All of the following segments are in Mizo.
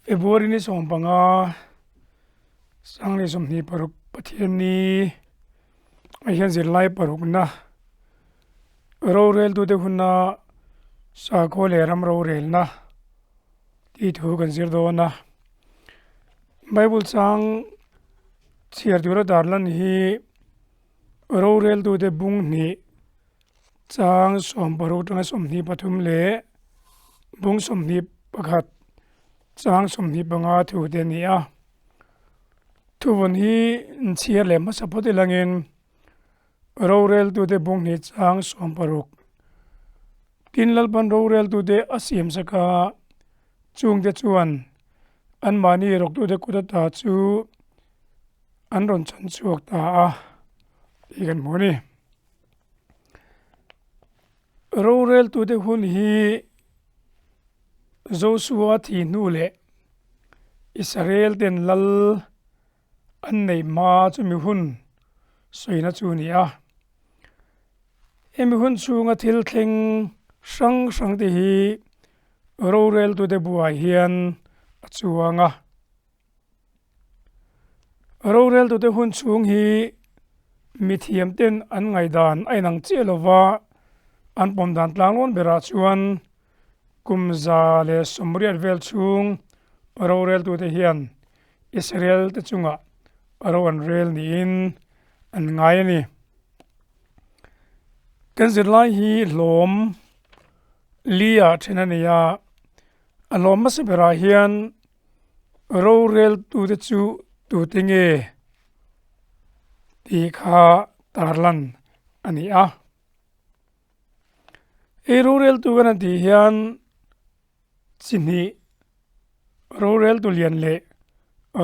February ni 15 sang 26 Pathianni ah hian zirlai parukna roreltute huna sakhaw leh ram rorelna tih thu kan zir dawn a bible chang chhiar tura dar lan hi roreltute bung hnih chang 16 atanga 23 leh bung 21 chang 25 thu te a ni a thuvawn hi an chhiar leh hmasa phawt ilangin roreltute bung hnih chang 16 tin Lalpan roreltute a siam sak a chungte chuan anmahni rawktute kut ata chu an rawn chhan chhuak ta a tih kan hmu a ni. Roreltute hun hi Joshua thih hnu leh Israel ten lal an neih hma chumi hun sawina chu a ni a. Hemi hun chhunga thil thleng hrang hrang te hi roreltute buai hian a chuang a. Roreltute hun chhung hi mithiam ten an ngaihdan a inang chiah lova an pawm dan tlanglawn berah chuan kum 180 vel chhung roreltute hian Israel te chungah ro an rel niin an ngai a ni. Kan zirlai hi hlawm li ah then a ni a, a hlawm hmasa berah hian roreltute chu tute nge tih kha tarlan a ni a. Hei roreltu kan han tih hian chi hnih roreltu lian leh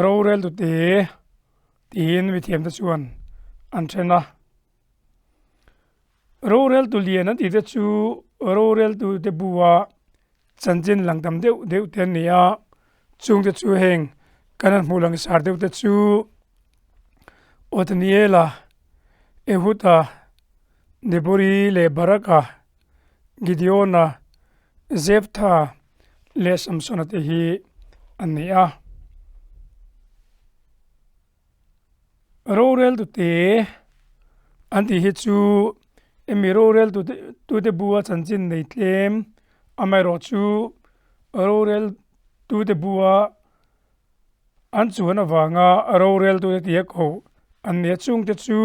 roreltu te tiin mithiam te chuan an then a. Roreltu lian an tih te chu roreltu te bua chanchin lang tam deuh deuh te an ni a chung te chu heng kan han hmuh lang sar deuh te chu Othniela Ehuta Debori leh Baraka Gideona Jephtha leh Samsona te hi an ni a. Roreltu te an tih hi chu hemi roreltu te tute bua chanchin nei tlem amaherawh chu roreltu te bua an chuan avanga roreltu te tih a koh an ni a chung te chu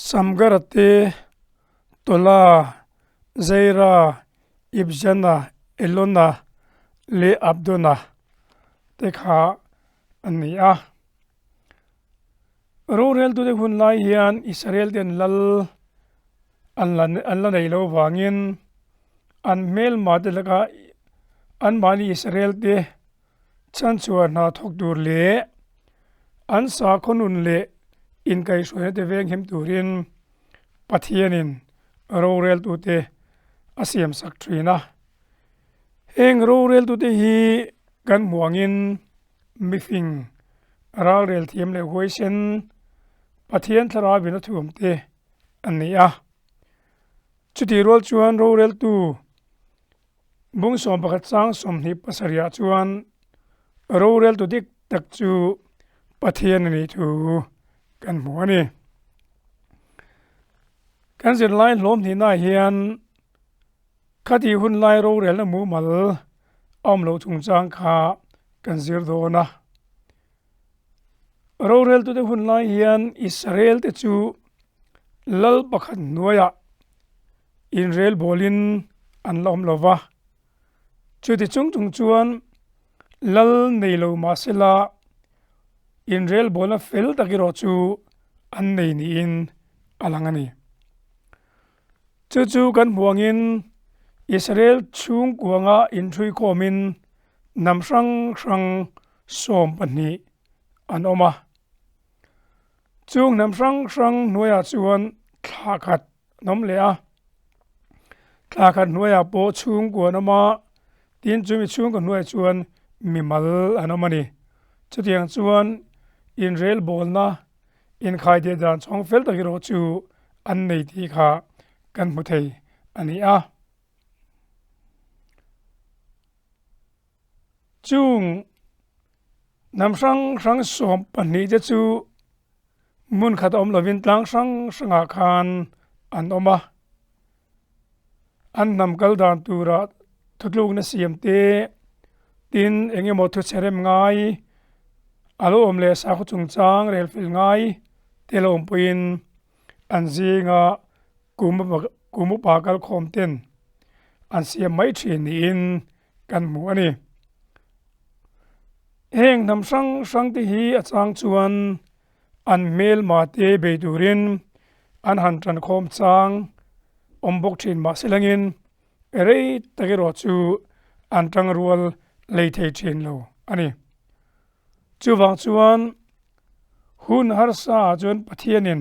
Samgara te Tola Zaira Ibzana Elona leh Abdona te kha an ni a. Roreltute hun lai hian Israel ten lal an la an la nei lo vangin an hmelma te laka anmahni Israel te chhanchhuah hna thawk tur leh an sakhaw nun leh inkaihhruaina te venghim turin Pathianin roreltute a siam sak thin a. Heng roreltute hi kan hmuh angin mifing ralrel thiam leh huaisen Pathian thlarau in a thuam te an ni a. Chutih rual chuan roreltu bung 11 chang 27 ah chuan roreltu dik tak chu Pathian a nih thu kan hmu a ni. Kan zirlai hlawm hnihnaah hian khati hun lai rorelna mumal a awm loh chungchang kha kan zir dawn a. Roreltute hun lai hian Israel te chu lal pakhat hnuaiah inrel bawlin an la awm lo va. Chuti chung chung chuan lal nei lo mahsela inrel bawlna fel tak erawh chu an nei niin a lang a ni. Chu chu kan hmuh angin Israel chhungkuanga inhruikhawmin hnam hrang hrang 12 an awm a. Chung hnam hrang hrang hnuaiah chuan thla khat an awm leh a. Thla khat hnuaiah pawh chhungkua an awm a, tin chumi chhungkaw hnuaiah chuan mimal an awm a ni. Chutiang chuan inrel bawlna inkhaidiah dan chhawng fel tak erawh chu an nei tih kha kan hmu thei a ni a. Chung hnam hrang hrang 12 te chu hmun khat a awm lovin tlang hrang hrangah khan an awm a. An hnam kal dan tura thutlukna siam te, tin eng emaw thuchhe rem ngai, a lo awm leh sakhaw chungchang rel fel ngai te lo awm pawhin an zinga kum kum upa kalkhawm ten an siam mai thin niin kan hmu a ni. Heng hnam hrang hrang te hi a chang chuan an hmelma te bei turin an han tan khawm chang awm bawk thin mahse langin rei tak erawh chu an tang rual lei thei thin lo a ni. Chuvang chuan hun harsa ah chuan Pathianin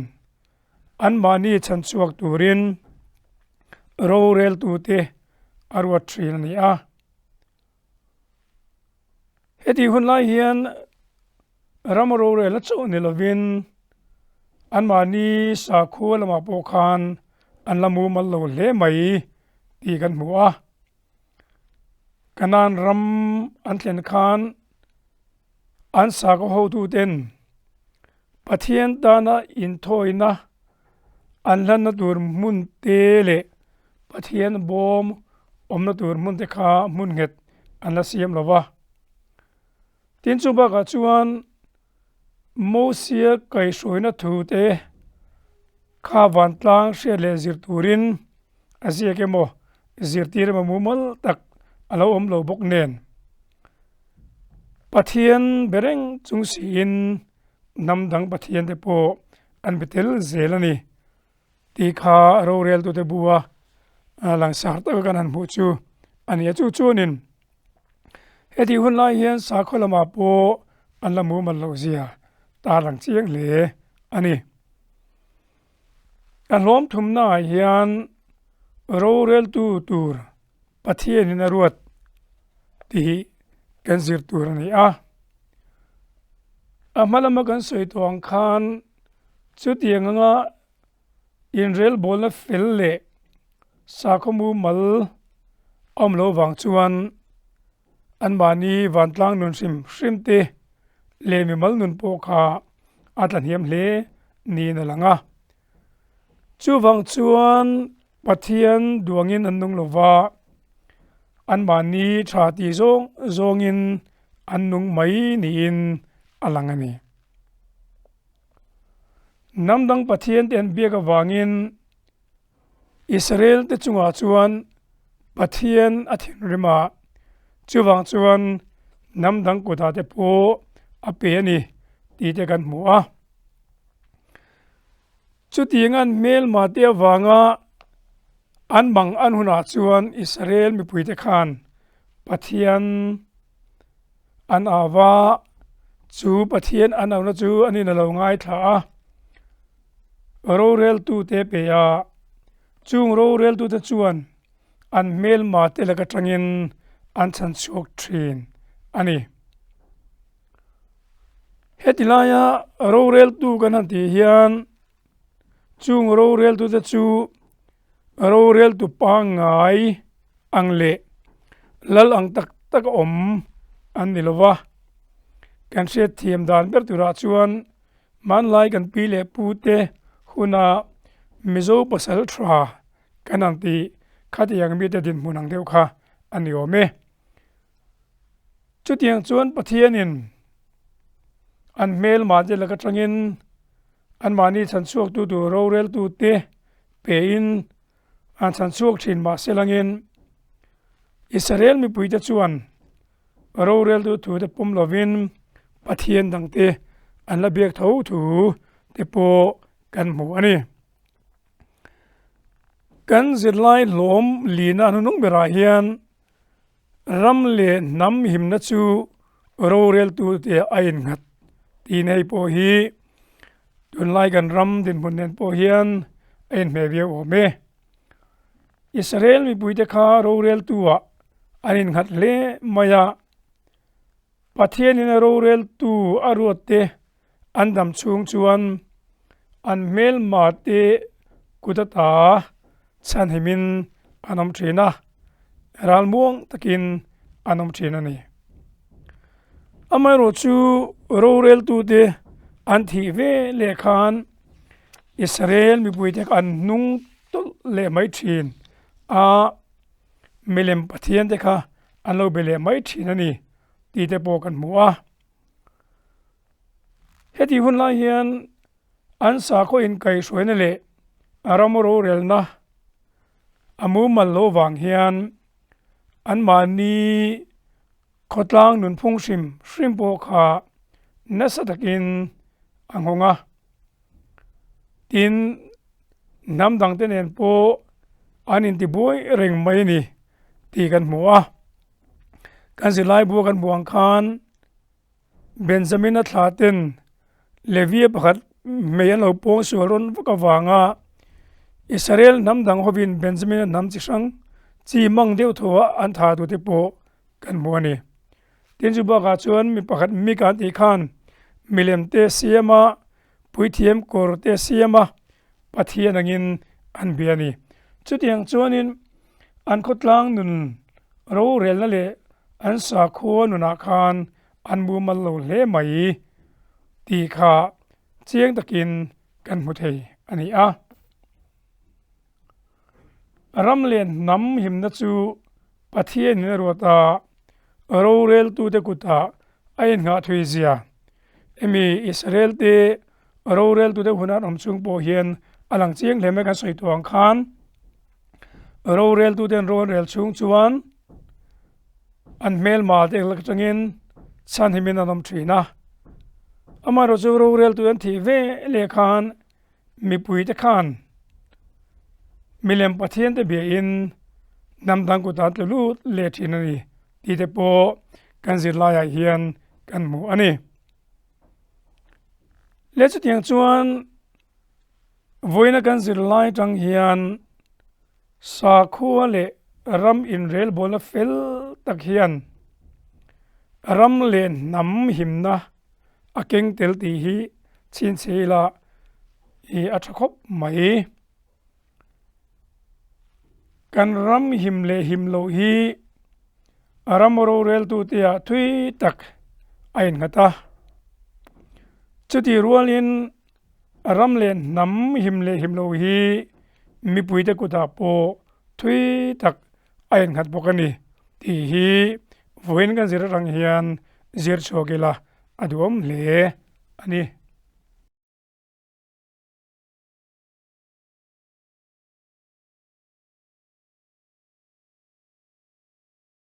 anmahni chhan chhuak turin roreltute a ruat thin a ni a. Heti hun lai hian ram rorel a chauh ni lovin anmahni sakhua lamah pawh khan an la mumal lo hle mai tih kan hmu a. Kanan ram an thlen khan an sakhaw hotuten Pathian tana inthawina an hlanna tur hmun te leh Pathian bawm awmna tur hmun te kha hmun nghet an la siam lo va. Tin chu bakah chuan Mosia kaihhruaina thu te kha vantlang hriat leh zir turin a ziak emaw zirtir emaw mumal tak a lo awm lo bawk nen. Pathian be reng chung siin hnam dang Pathian te pawh an be tel zel a ni tih kha roreltute bua langsar taka kan han hmuh chu a ni a. Chu chuanin heti hun lai hian sakhaw lamah pawh an la mumal loh zia tarlang chiang hle a ni. A hlawm thumnaah hian roreltu tur Pathianin a ruat tih kan zir tur a ni a. A hma lama kan sawi tawh ang khan chutiang anga inrelbawlna fel leh sakhaw mumal a awm loh vang chuan anmahni vantlang nun hrim hrim te leh mimal nun pawh kha a tlahniam hle niin a lang a. Chuvang chuan Pathian duangin an nung lo va, anmahni tha tih zawng zawngin an nung mai niin a lang a ni. Hnam dang Pathian te an biak avangin Israel te chungah chuan Pathian a thinrim a, chuvang chuan hnam dang kutah te pawh a pe a ni tih te kan hmu a. Chutiang an hmelma te avanga an mang an hunah chuan Israel mipuite khan Pathian an au va, chu Pathian an auna chu an in a lo ngaithla a, roreltute pe a, chung roreltute chuan an hmelma te lak atangin an chhan chhuak thin a ni. Heti laia roreltu kan han tih hian chung roreltute chu roreltu pangngai ang leh lal ang tak tak a awm an ni lo va. Kan hriat thiam dan ber turah chuan hmanlai kan pi leh pu te huna Mizo pasal tha kan ang tih khatiang mite dinhmun ang deuh kha a ni awm e. Chutiang chuan Pathianin an hmelmah te lak atangin anmahni chhanchhuaktu tur roreltute pein an chhanchhuak thin mahse langin Israel mipuite chuan roreltu thute pawm lovin Pathian dangte an la biak tho thu te pawh kan hmu a ni. Kan zirlai hlawm lina hnunung berah hian Ram leh hnam himna chu roreltute a innghat tih nei pawh hi tunlai kan ram dinhmun nen pawh hian a inhmeh viau awm e. Israel mipuite kha roreltu-ah an innghat hle mai a, Pathianin a roreltu a ruatte an dam chhung chuan an hmelma te kut ata chhanhimin an awm thin a, ralmuang takin an awm thin a ni. Amaherawhchu roreltute an thih ve leh khan Israel mipuite kha an hnung tawlh leh mai thin a, milem pathiante kha an lo be leh mai thin a ni tih te pawh kan hmu a. Heti hun lai hian an sakhaw inkaihhruaina leh a ram rorelna a mumal loh vang hian anmahni khawtlang nunphung hrim hrim pawh kha nasa takin a nghawng a. Tin, hnam dangte nen pawh an intibuai reng mai a ni tih kan hmu a. Kan zirlaibu kan hmuh ang khan Benjamina thla ten Levia pakhat hmei an lo pawng sual rawn vak avanga Israel hnam dang hovin Benjamina hnam chi hrang chi mang deuh tho a an thah tur te pawh kan hmu a ni. Tin chu bakah chuan mi pakhat Mika an tih khan milem te siam a, puithiam kawr te siam a, Pathian angin an bia a ni. Chutiang chuanin an khawtlang nun rorelna leh an sakhua nunah khan an mumal lo hle mai tih kha chiang takin kan hmu thei a ni a. Ram leh hnam himna chu Pathianin a ruat a, roreltute kutah a innghah thui zia. Hemi Israel-te roreltute huna an awm chung pawh hian a lang chiang hle mai kan sawi tawh ang khan roreltute an rawn rel chhung chuan an hmelma te lak atangin chhanhimin an awm thin a. Amaherawhchu roreltu an thih ve leh khan Mipuite khan milem Pathiante biain hnam dang kutah an tlu lut leh thin a ni tih te pawh kan zirlaiah hian kan hmu a ni. Leh chutiang chuan vawiina kan zirlai atang hian sakhua leh ram inrelbawlna fel tak hian ram leh hnam himna a keng tel tih hi chhinchhe ila i a tha khawp mai. Kan ram him leh him loh hi a ram roreltute ah thui tak a innghat a. Chutih rualin a ram leh hnam him leh him loh hi mipuite kutah pawh thui tak a innghat bawk a ni tih hi vawiin kan zir atang hian zir chhuak ila a duhawm hle a ni.